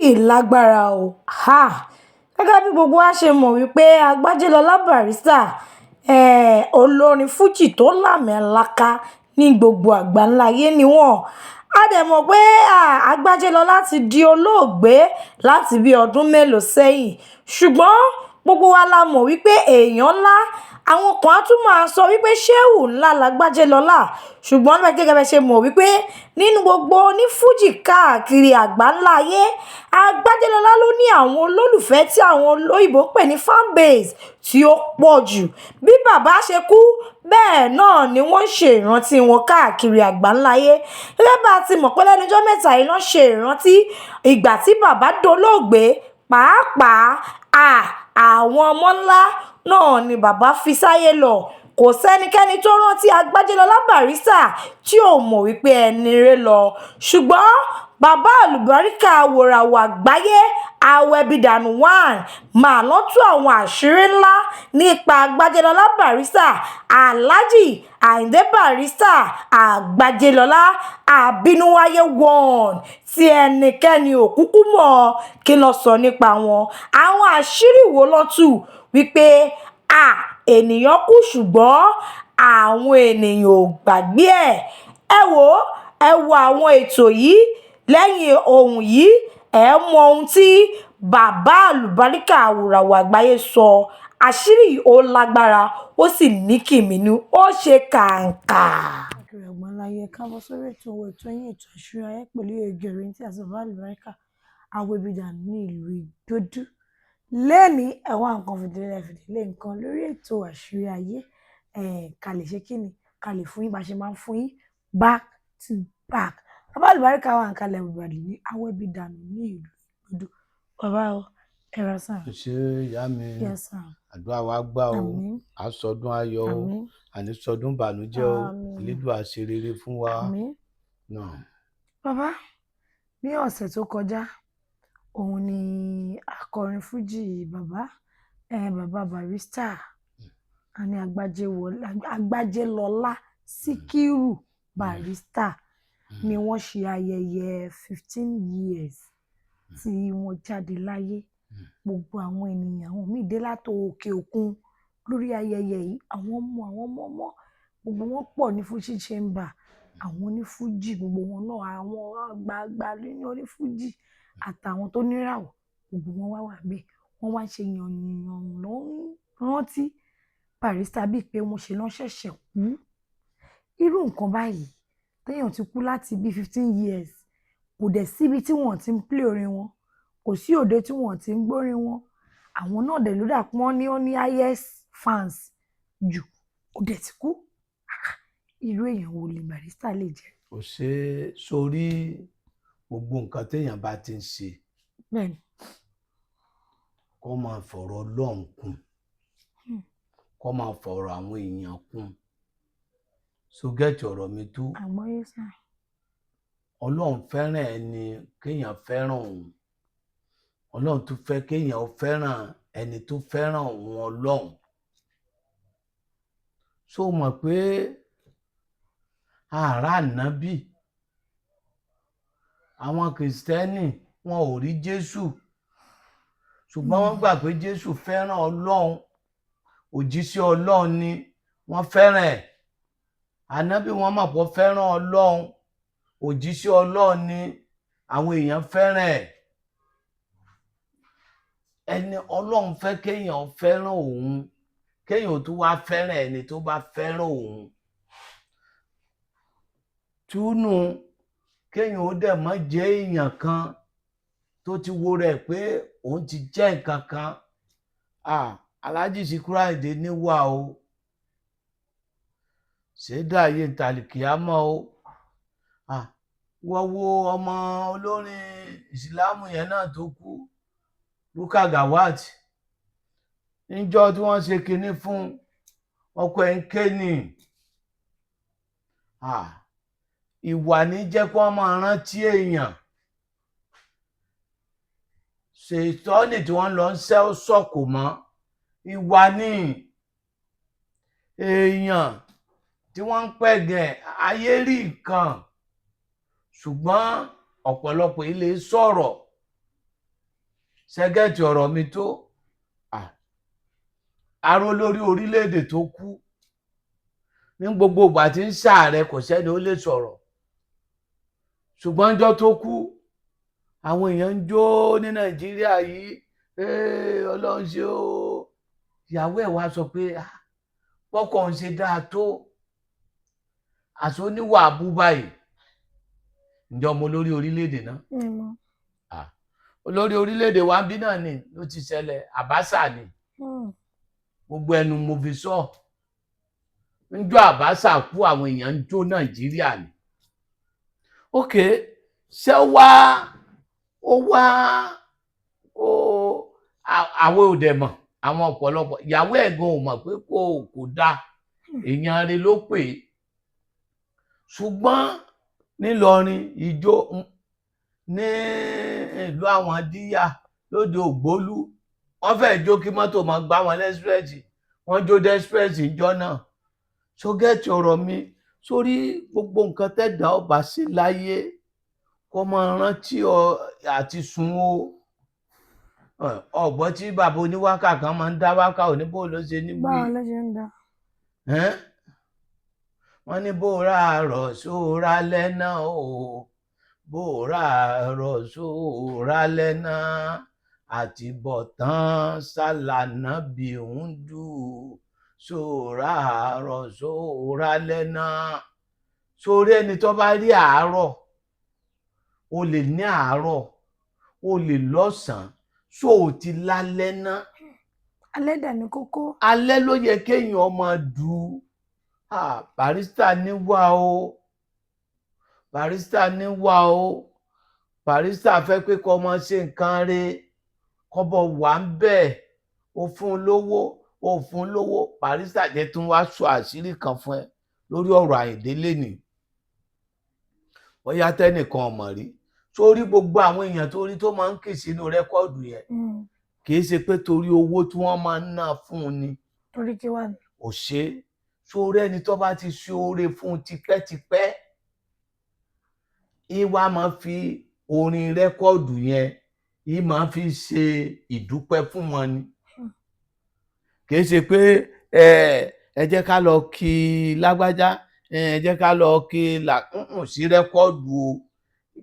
Ìlágbára o. Háà! Gẹ́gẹ́ bí gbogbo wa ṣe mọ̀ wípé Agbájélọlá Barrister, olórin fújì tó làmìlaka ní gbogbo àgbáńlá ayé ni wọ́n. A dẹ̀ mọ̀ pé Agbájélọlá ti di olóògbé láti bí ọdún mélòó sẹ́yìn. Ṣùgbọ́n gbogbo wa la mọ̀ wípé èèyàn ńlá, àwọn kan á tún máa sọ wípé ṣéhù ńlá l'Agbájélọlá. Ṣùgbọ́n gẹ́gẹ́ bí ẹ ṣe mọ̀ wípé nínú gbogbo onífújì káàkiri àgbáńlá ayé, Agbájélọlá ló ní àwọn olólùfẹ́ tí àwọn olóyìnbo ń pè ní fan base tí ó pọ̀ jù. Bí bàbá ṣe kú, bẹ́ẹ̀ náà ni wọ́n ń ṣe ìrántí wọn káàkiri àgbáńlá ayé. Gẹ́gẹ́ bá ti mọ̀ pé lẹ́nu ọjọ́ mẹ́ta yìí ló ń ṣe ìrántí ìgbà tí bàbá dolóògbé, pàápàá àwọn ọmọ ńlá náà ni bàbá fi sáyé lọ. Kò sẹ́nikẹ́ni tó rántí Agbájélọlá Barrister tí ò mọ̀ wípé ẹni rere lọ. Ṣùgbọ́n bàbá àlùbáríkà wòràwọ̀ àgbáyé Awẹ́bídànù one máa lọ tú àwọn àṣírí ńlá nípa Agbájélọlá Barrister, Alhaji Ayinde Barrister Agbájélọlá Abínúwáyé one tí ẹnikẹ́ni ò kúkú mọ̀. Kí ló sọ nípa wọn? Àwọn àṣírí wo ló tú wípé ènìyàn kú ṣùgbọ́n àwọn ènìyàn ò gbàgbé ẹ̀? Ẹ wò ó, ẹ wo àwọn ètò yìí lẹ́yìn ohun yìí, ẹ mọ ohun tí bàbá àlùbáríkà wòràwọ̀ àgbáyé sọ. Àṣírí yìí ó lágbára, ó sì ní kìmínú, ó ṣe kàǹkà. Káàkiri àgbáńlá ayé, káàbọ̀ sórí ètò owó ètò yín, ètò Àṣírí Ayé pẹ̀lú Ègèrè tí àti bàbá àlùbáríkà Awẹ́bídànù ní ìlú Ìgbòdú. Lẹ́ni ẹ̀wá nǹkan fìdílé fìdílé nǹkan lórí ètò Àṣírí Ayé, ká lè ṣe kíni, ká lè fún yín bá ṣe máa ń fún yín back to back. Bàbá àlùbáríkà wà ń kalẹ̀ bàbàdì ní Awẹ́bídànù ní ìlú Ìgbòdú. Bàbá o, ẹ ra sàn. Ṣé ìyá mi? Yes sir. Àdúrà wa gbà o. Àmín. À ń sọdún ayọ̀ o. Àmín. Àní sọdún ìbànújẹ́ o. Àmín. Elédùà ṣe rere fún wa. Àmín. Náà. Bàbá, ní ọ̀sẹ̀ tó kọjá, òun ni akọrin fújì bàbá, bàbá Barrister, àní Agbájélọlá Síkírù Barrister ni wọ́n ṣe ayẹyẹ 15 years tí wọ́n jáde láyé. Gbogbo àwọn ènìyàn, àwọn míì dé láti òkè òkun lórí ayẹyẹ yìí, àwọn ọmọ, àwọn ọmọ ọmọ, gbogbo wọn pọ̀ ní Fuji Chamber, àwọn onífújì gbogbo wọn náà, àwọn àgbààgbà nínú onífújì àtàwọn tó níràwọ̀, gbogbo wọn wá wà níbẹ̀. Wọ́n wá ń ṣe yànnìyàn ló ń rántí Barrister bíi pé wọ́n ṣe lọ́n ṣẹ̀ṣẹ̀ kú. Irú nǹkan báyìí, téèyàn ti kú láti bíi 15 years, kò dẹ̀ síbi tí wọ́n ti ń play orin wọn, kò sí òde tí wọ́n ti ń gbórin wọn. Àwọn náà dẹ̀ ló dà pé wọ́n ní ó ní highest fans jù, ó dẹ̀ ti kú. Irú èèyàn wo ni Barrister lè jẹ́? Ò ṣe é sórí gbogbo nǹkan téèyàn bá ti ń ṣe, kó máa fọ̀rọ̀ Ọlọ́run kún, kó máa fọ̀rọ̀ àwọn èèyàn kún. So gẹ́tì ọ̀rọ̀ mi tú? Àgbọ́yé sir. Ọlọ́run fẹ́ràn ẹni kéèyàn fẹ́ràn òun. Ọlọ́run tún fẹ́ kéèyàn fẹ́ràn ẹni tó fẹ́ràn òun Ọlọ́run. So mọ̀ pé àrà ànábì, àwọn Kìrìsìtẹ́nì wọn ò rí Jésù, ṣùgbọ́n wọ́n gbà pé Jésù fẹ́ràn Ọlọ́run, òjíṣẹ́ Ọlọ́run ni, wọ́n fẹ́ràn ẹ̀. Ànábì, wọn mọ̀ pé ó fẹ́ràn Ọlọ́run, òjíṣẹ́ Ọlọ́run ni, àwọn èèyàn fẹ́ràn ẹ̀. Ẹni Ọlọ́run fẹ́ kéèyàn fẹ́ràn òun, kéèyàn tó wá fẹ́ràn ẹni tó bá fẹ́ràn òun túnú, kéèyàn ó dẹ̀ mọ́ jẹ́ èèyàn kan tó ti wo rẹ̀ pé òun ti jẹ́ nǹkan kan. Alhaji Sikiru Ayinde níwà o, ṣédà ayé tàlìkìámọ́ o. Wọ́n wo ọmọ olórin ìsìlámù yẹn náà tó kú, Rukà Gawat, níjọ́ tí wọ́n ṣe kinní fún ọkọ ẹ̀ ń ké ní. Ìwà ní jẹ́ kí wọ́n máa rántí èèyàn. Ṣètọ́nì tí wọ́n lọ ń ṣẹ́ sọ̀kò mọ́ ìwà ní èèyàn tí wọ́n ń pẹ̀gẹ̀ ayé rí nǹkan, ṣùgbọ́n ọ̀pọ̀lọpọ̀ ilé sọ̀rọ̀. Ṣẹ́gẹ́tì ọ̀rọ̀ mi tó aró lórí orílẹ̀-èdè tó kú ní gbogbo ìgbà tí ń ṣàárẹ̀, kò sẹ́ni ó lè sọ̀rọ̀. Ṣùgbọ́n ọjọ́ tó kú, àwọn èèyàn ń jó ní Nàìjíríà yìí. Ọlọ́run ṣe o. Ìyàwó ẹ̀ wá sọ pé bọ́kọ̀ ń ṣe dáa tó, àṣọ oníwà abú báyìí. Ǹjẹ́ ọmọ olórí orílẹ̀-èdè náà? Olórí orílẹ̀-èdè wa bí náà ni ló ti ṣẹlẹ̀, Àbáṣà ni. Gbogbo ẹnu mo fi sọ. Njọ́ Àbáṣà kú, àwọn èèyàn ń jó Nàìjíríà ni. Ok, ṣé wá ó wá ó àwọn ò dẹ̀ mọ̀, àwọn ọ̀pọ̀lọpọ̀ ìyàwó ẹ̀ gan ò mọ̀ pé kò dáa, èèyàn rẹ̀ ló pè é. Ṣùgbọ́n nílọrin ìjó ní ìlú àwọn díyà lóde Ògbólú, wọ́n fẹ́ẹ́ jó kí mọ́tò máa gbá wọn lẹ́sírẹ́sì, wọ́n jó dẹ́sírẹ́sì ìjọ náà. Sógẹ́tì ọ̀rọ̀ mi sórí gbogbo nǹkan tẹ́dá ọba sí láyé, kó máa rántí ọ àti sun o. Ọ̀gbọ́n tí bàbá oníwákà kan máa ń dá wákà òní, bó ló ṣe ní wí. Báwo ló ṣe ń dá? Wọ́n ní bó ra àrọ̀ sóra lẹ́nà o, bó ra àrọ̀ sóra lẹ́nà, àti bọ̀tán sálànà bí ń dù sóra àrọ̀ sóra lẹ́nà. Sórí ẹni tó bá rí àárọ̀, o lè ní àárọ̀, o lè lọ́sàn-án, só o ti lálẹ́ ná. Alẹ́ dà ní kókó. Alẹ́ ló yẹ kéèyàn máa dù. Barrister níwà o, Barrister níwà o. Barrister fẹ́ pé kó máa ṣe nǹkan re, kọ́bọ̀ wà ń bẹ̀, o fún un lówó, o fún un lówó. Barrister jẹ́ tún wá sọ àṣírí kan fún ẹ lórí ọ̀rọ̀ Àyìndé lénìí, bóyá tẹ́nìkan ọmọ rí. Sórí gbogbo àwọn èèyàn tó rí tó máa ń kì sínú record yẹn, kì í ṣe pé torí owó tí wọ́n máa ń ná fún un ni. Torí kí wà ní? Ò ṣe é. Sórí ẹni tó bá ti ṣe oore fún un tipẹ́tipẹ́, ìwà máa fi orin record yẹn, yìí máa fi ṣe ìdúpẹ́ fún wọn ni. Kì í ṣe pé ẹ jẹ́ ká lọ kí lágbájá, ẹ jẹ́ ká lọ kí là ń sí record o.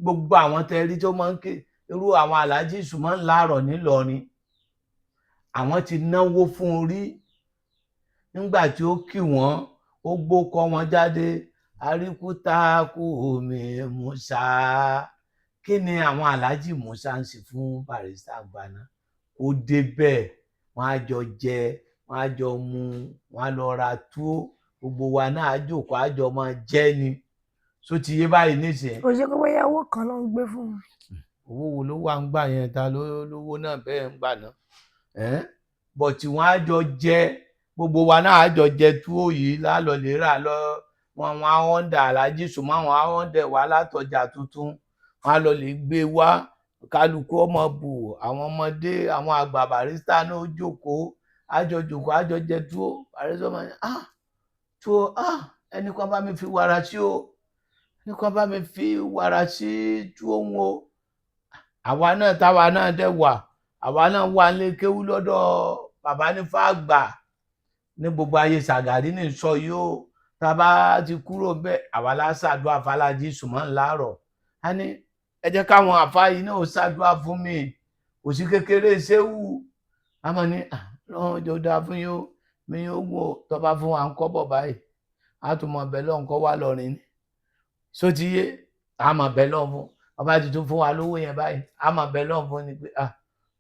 Gbogbo àwọn tẹ rí tó máa ń ké, irú àwọn Aláàjì Sùmọ́ ńláàrọ̀ nílọrin, àwọn ti náwó fún un rí. Nígbà tí ó kì wọ́n, ó gbókọ wọn jáde, àríkúta kú omi Musa. Kí ni àwọn Aláàjì Musa ń ṣe fún Barrister gbaná? Ó débẹ̀, wọ́n á jọ jẹ, wọ́n á jọ mu, wọ́n á lọ ra túó, gbogbo wa náà á jókòó, á jọ máa jẹ ni. Só ti yé báyìí nísìnyí? Kò ṣe pé bóyá owó kan ló ń gbé fún un. Owó wo ló wà ń gbà yẹn? Ta ló lówó náà bẹ́ẹ̀ ń gbà náà? Bọ̀tí wọ́n á jọ jẹ, gbogbo wa náà á jọ jẹ túwó yìí lálọ́ lè rà lọ. Wọn á họ́ndà Aláàjì Sùnmọ́, àwọn á họ́ndà wá látọjà tuntun, wọn á lọ lè gbé wá, kálukú ọmọ bù, àwọn ọmọdé, àwọn àgbà. Barrister náà ó jókòó, á jọ jókòó, á jọ jẹ túwó. Barrister máa ní, "Ah, túwó, ah, ẹnì kan bá mi fi wàrà sí o, ẹnì kan bá mi fi wàrà sí túwó ń o." Àwa náà táwa náà dẹ̀ wà, àwa náà wà lé kéwú lọ́dọ̀ bàbá ní fàgbà ní gbogbo ayé Ṣàgàrí ní sọ yìí ó. Tá a bá ti kúrò bẹ́ẹ̀, àwa la ṣàdúrà fàlàjì Sùmọ́ ńláàrọ̀. A ní ẹ jẹ́ káwọn àfa yìí náà ó ṣàdúrà fún mi, kò sí kékeré ṣéwù. A máa ní lọ́wọ́n jọ dáa fún yín ó, mi yóò gùn ó. Tó bá fún wa ń kọ́ bọ̀ báyìí, a tún mọ̀ bẹ́ẹ̀ lọ́n kọ́ wá lọ́rin ni. Só ti yé? A mọ̀ bẹ́ẹ̀ lọ́n fún ọba ti tún fún wa lówó yẹn báyìí, a mọ̀ bẹ́ẹ̀ lọ́n fún ni pé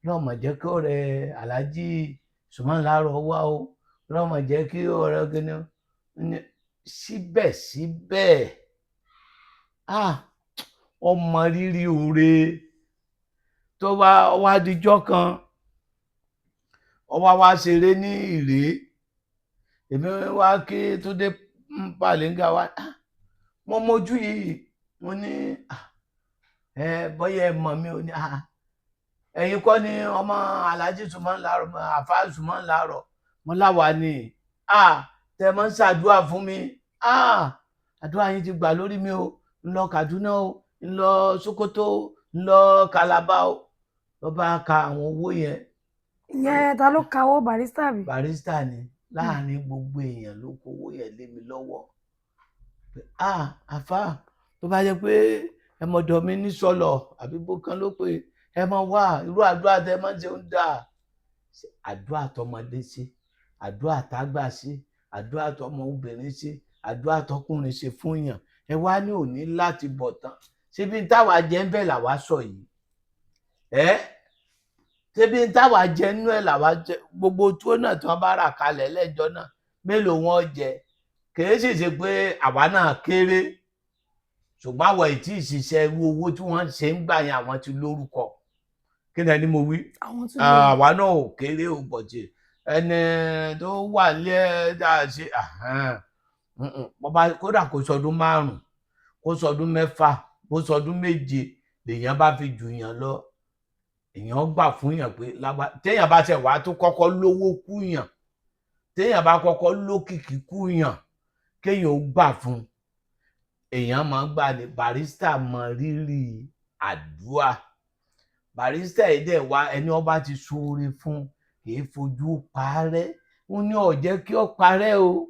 lọ́mọ jẹ́ kí ọ̀rẹ́ Aláàjì Sùmọ́ ńláàrọ̀ wá o, lọ́mọ jẹ́ kí ọ̀rẹ́ kíni ní. Síbẹ̀síbẹ̀, ọmọ rírí oore tó bá wá dijọ́ kan, ọwá wá ṣeré ní ìrè, èmi wá kí Túndé Pàlẹ́ngà wá, mo mojú yìí, mo ní ẹ bọ́yá ẹ mọ̀ mi ò ní, ẹ̀yin kọ́ ni ọmọ Aláàjì Sùmọ́ ńláàrọ̀, àfa Sùmọ́ ńláàrọ̀? Mo láwa ni. Tẹ mọ́ ń ṣàdúrà fún mi, àdúrà yín ti gbà lórí mi o, ń lọ Kaduna o, ń lọ Sokoto o, ń lọ Calabar o. Ló bá ka àwọn owó yẹn. Ìyẹn ta ló kawó, Barrister bí? Barrister ni. Láàrin gbogbo èèyàn ló kówó yẹn lé mi lọ́wọ́. Pé, ah, àfà, tó bá jẹ́ pé ẹ mọ̀dọ̀ mi ní sọlọ àbí bó kan ló pé ẹ mọ wá irú àdúrà tẹ máa ń ṣe ń dà. Àdúrà tọmọdé ṣe, àdúrà tágbà ṣe, àdúrà tọmọ obìnrin ṣe, àdúrà tọkùnrin ṣe fún yàn, ẹ wá ní òní láti bọ̀ tán. Ṣébi táwa jẹ́ ń bẹ̀ làwa sọ yìí ẹ, ṣébi táwa jẹ́ nínú ẹ̀ làwa jẹ gbogbo tó náà tí wọ́n bá rà kalẹ̀ lẹ́jọ́ náà, mélòó wọn jẹ? Kìí sì ṣe pé àwa náà kéré, ṣùgbọ́n àwọn ìtí ìṣiṣẹ́ irú owó tí wọ́n ṣe ń gbà yẹn, àwọn ti lórúkọ. Kí ni ẹni mo wí? Àwọn tún lè Àwa náà ò kéré ò bọ̀jẹ̀ ẹni tó wà ní ẹ dá ṣe bọ́bá kódà kó sọdún 5, kó sọdún 6, kó sọdún 7 lèèyàn bá fi jù yàn lọ, èèyàn gbà fún yàn pé lágbá. Téèyàn bá ṣe wàá tó kọ́kọ́ lówó kú yàn, téèyàn bá kọ́kọ́ lókìkí kú yàn, kéèyàn ó gbà fún èèyàn máa ń gbà ní. Barrister mọ rírì àdúrà. Barrister yìí dẹ̀ wá ẹni ọba ti ṣoore fún kì í fojú parẹ́. Ó ní ó jẹ́ kí ó parẹ́ o,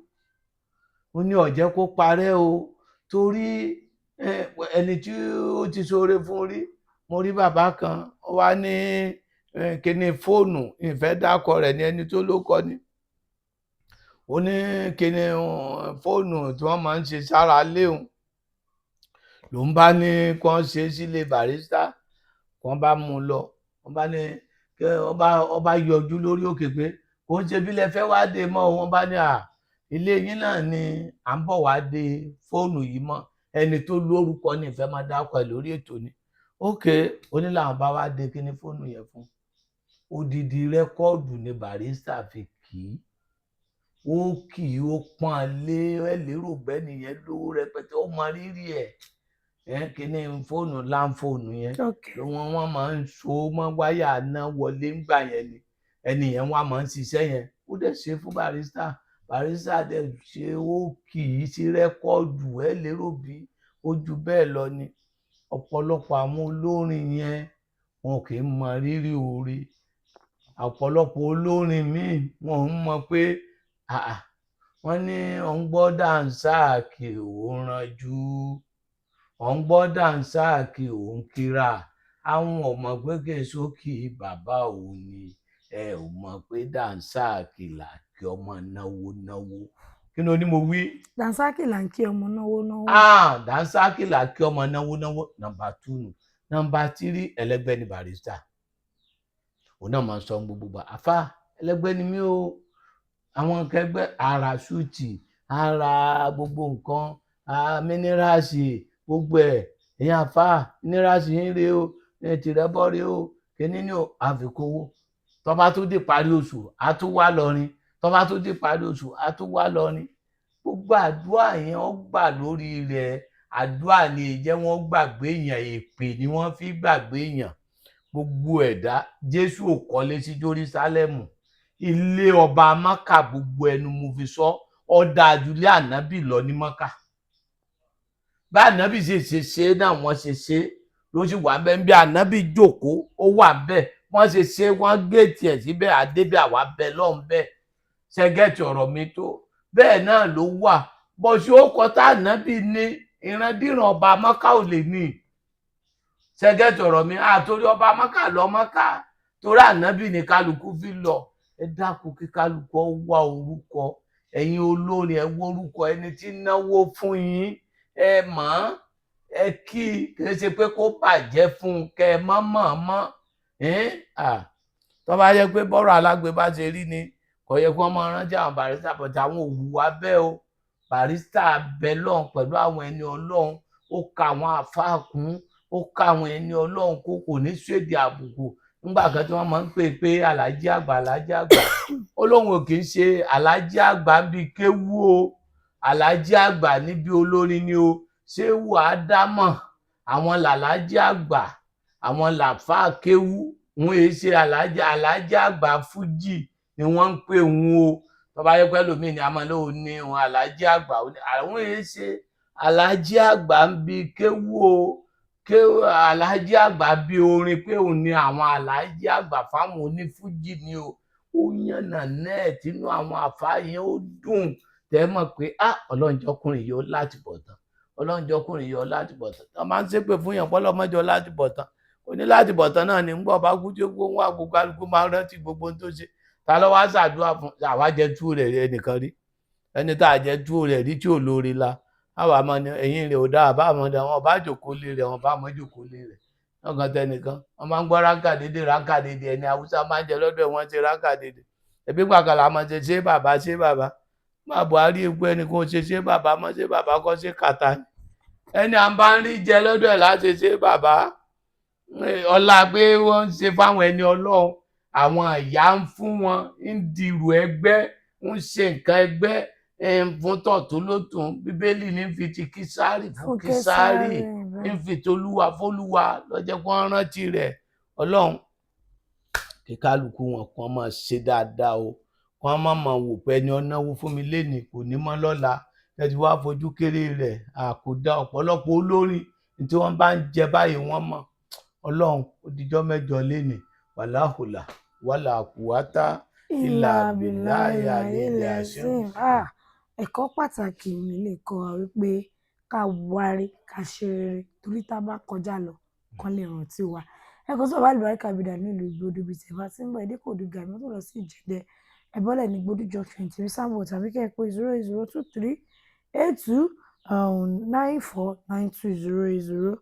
ó ní ó jẹ́ kó parẹ́ o, torí ẹni tí ó ti ṣoore fún rí. Mo rí bàbá kan, ó wá ní kíní fóònù, ìfẹ́ dákọ rẹ̀ ní ẹni tó ló kọ ni. Ó ní kíní fóònù tí wọ́n máa ń ṣe sára léhùn ló ń bá ní kí wọ́n ṣe sílé Barrister. Wọ́n bá mú un lọ, wọ́n bá ní kí wọ́n bá yọjú lórí òkè pé kò ń ṣe bí lẹ fẹ́ wá dé mọ́. Wọ́n bá ní à ilé yín náà ni à ń bọ̀ wá dé fóònù yìí mọ́. Ẹni tó lórúkọ ní ìfẹ́ máa dákọ̀ ẹ̀ lórí ètò ni. Ókè, ó ní làwọn bá wá dé kíní fóònù yẹn fún. Odidi record ni Barrister fi kì í. Ó kì í, ó pọ́n lé ẹ, lérò bẹ́ẹ̀ nìyẹn lówó rẹpẹtẹ, ó mọ rírì ẹ̀. Ẹ kíní fóònù láǹfóònù yẹn wọ́n máa ń so mọ́ wáyà náà wọlé ńgbà yẹn ni ẹni yẹn wọ́n máa ń ṣiṣẹ́ yẹn. Ó dẹ̀ ṣe fún Barrister. Barrister dẹ̀ ṣe, ó kì í sí record. Ẹ lérò bí ó ju bẹ́ẹ̀ lọ ni. Ọ̀pọ̀lọpọ̀ àwọn olórin yẹn, wọn kì í mọ rírì oore. Ọ̀pọ̀lọpọ̀ olórin míì, wọn ò mọ̀ pé àà wọ́n ní òun gbọ́ dànsáàkì, òun ranjú, òun gbọ́ dànsáàkì, òun kíra. Àwọn ò mọ̀ pé kèsókì bàbá òun ni. Ẹ ò mọ̀ pé dànsáàkì là kí ọmọ náwó náwó. Kí ni oní mo wí? Dànsákì là ń kí ọmọ náwó náwó. Ah, dànsáàkì là kí ọmọ náwó náwó. Number 2 nù. Number 3, ẹlẹgbẹ́ ni Barrister. Òun náà máa ń sọ gbogbo gbà, àfa ẹlẹgbẹ́ ni mí o. Àwọn kẹgbẹ́ ara ṣúùtì, ara gbogbo nǹkan, minerals, gbogbo ẹ̀, ìyẹn àfa minerals ń re o, tìrẹ́bọ̀ re o, kíní ní o, àfikówó. Tó bá tún di parí oṣù, á tún wá lọrin. Tó bá tún di parí oṣù, á tún wá lọrin. Gbogbo àdúrà yẹn ó gbà lórí rẹ̀. Àdúrà ni ìjẹ́ wọ́n gbàgbé èèyàn, èpè ni wọ́n fi gbàgbé èèyàn. Gbogbo ẹ̀dá, Jésù ò kọ́lé sí Jerúsálẹ́mù, ilé ọba Mákà, gbogbo ẹnu mo fi sọ, ọ̀dà àjùlé ànábì lọ ní Mákà. Bá ànábì ṣe ṣe ṣe náà wọ́n ṣe ṣe ló sì wà bẹ́ẹ̀. Bí ànábì jókòó, ó wà bẹ́ẹ̀. Wọ́n ṣe ṣe, wọ́n géètì ẹ̀ síbẹ̀, àdébẹ̀ àwa bẹ́ẹ̀ lọ́hùn bẹ́ẹ̀. Ṣẹ́gẹ́tì ọ̀rọ̀ mi tó bẹ́ẹ̀ náà ló wà. Bọ̀ṣù ó kọ tá ànábì ní ìrandíran ọba Mákà ò lè ní. Ṣẹ́gẹ́tì ọ̀rọ̀ mi, àtòrí ọba Mákà lọ Mákà, torí ànábì ní kálukú fi lọ. Ẹ dákun, kí kálukú wá orúkọ. Ẹ̀yin olórin, ẹ wó orúkọ ẹni tí náwó fún yín, ẹ mọ̀ ọ́n, ẹ kí. Kì í ṣe pé kó bàjẹ́ fún un kẹ́ ẹ mọ́ mọ̀ mọ́. Tó bá yẹ pé bọ́rọ̀ alágbe bá ṣe rí ni, kò yẹ kí wọ́n máa rántí àwọn Barrister, bọ̀tà àwọn òwúwa bẹ́ẹ̀ o. Barrister bẹ lọ́hùn pẹ̀lú àwọn ẹni Ọlọ́hun, ó ka àwọn àfáà kún, ó ka àwọn ẹni Ọlọ́hun kó kò ní ṣèdí àbùkù. Nígbà kan tí wọ́n máa ń pè pé alájí àgbà, alájí àgbà, ó lóun ò kì í ṣe alájí àgbà ń bi kéwú o, alájí àgbà níbi olórin ni o. Ṣé wàá dámọ̀ àwọn làlájí àgbà, àwọn làfáà kéwú, wọn èé ṣe alájí. Alájí àgbà fújì ni wọ́n ń pè wọn o. Tó bá yẹ pé lómi ni a máa lóun ní wọn alájí àgbà, àwọn èé ṣe alájí àgbà ń bi kéwú o. Ké Aláàjì Àgbà bí orin pé òun ni àwọn Aláàjì Àgbà fáwọn onífújì ni o. Ó yànnà náà tínú àwọn àfáà yẹn ó dùn, tẹ́ mọ̀ pé ah, ọlọ́njọ́kùnrin yóò láti bọ̀ tán, ọlọ́njọ́kùnrin yóò láti bọ̀ tán. Tọ́ máa ń ṣépè fún yàn pọ́lọ́mọ́jọ láti bọ̀ tán, ó ní láti bọ̀ tán náà ní ń gbọ́ bá kú tí ó gbóhùn wá, gbogbo kálukú máa ń rántí gbogbo ohun tó ṣe. Ta ló wá ṣàdúrà fún àwa jẹ túwó rẹ̀ ẹnìkan rí, ẹni tá a jẹ túwó rẹ̀ rí tí ò lóore la àwa máa ní ẹ̀yìn rẹ̀ ò dáa, àbá àmọ́ dá wọn bá jòkó lé rẹ̀, wọn bá mọ́ jòkó lé rẹ̀ lọ́kàn tẹnìkan. Wọ́n máa ń gbọ́ ránkà dédé, ránkà dédé, ẹni Haúsá máa ń jẹ lọ́dọ̀ ẹ̀, wọ́n ṣe ránkà dédé. Ẹbí pàkàlà máa ṣe ṣé bàbá, ṣé bàbá má Buhari epo ẹnìkan ṣe ṣé bàbá mọ́, ṣé bàbá kọ́, ṣé kàtà ni ẹni à ń bá ń rí jẹ lọ́dọ̀ ẹ̀ láti ṣe bàbá. Ọlá pé wọ́n ń ṣe fáwọn ẹni Ọlọ́run, àwọn ìyá ń fún wọn ń dirù ẹgbẹ́, ń ṣe nǹkan ẹgbẹ́ ń fún tọ̀tún lótún. Bíbélì ní fi ti Kísárì fún Kísárì, ń fi tolúwa fólúwa lọ́jọ́ kó rántí rẹ̀. Ọlọ́run kí kálukú wọn kàn máa ṣe dáadáa o, kàn má máa wò pé ẹni ọ̀nàwó fún mi lénìí kò ní mọ́ lọ́la, ẹ ti wá fojú kéré rẹ̀ àkódá. Ọ̀pọ̀lọpọ̀ olórin tí wọ́n bá ń jẹ báyìí wọ́n mọ̀. Ọlọ́run, ó dijọ́ mẹ́jọ lénìí. Wàláhùlà wàlàkùwátá ìlà bìláyà ilẹ̀ àṣẹ. Ẹ̀kọ́ pàtàkì mi lè kọ́ wa wípé ká wárí, ká ṣe rere, torí tá a bá kọjá lọ kán lè rántí wa. Ẹ̀kọ́ sọ̀rọ̀ àlùbáríkà bìdà nílùú Ìgbòdo bíi tẹ̀ bá ti ń bọ̀ ẹ̀dẹ́ kò dùgà mọ́tò lọ sí Ìjẹ̀dẹ̀, ẹ̀bọ́lẹ̀ ní Gbódú junction tìrí sáàmù, tàbí kẹ́ ẹ pé 0802382 9492,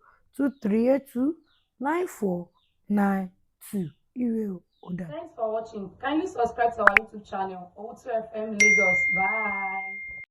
08023829492. Ire o, ó dà. Thanks for watching. Kindly subscribe to our YouTube channel, Owutu FM Lagos. Bye.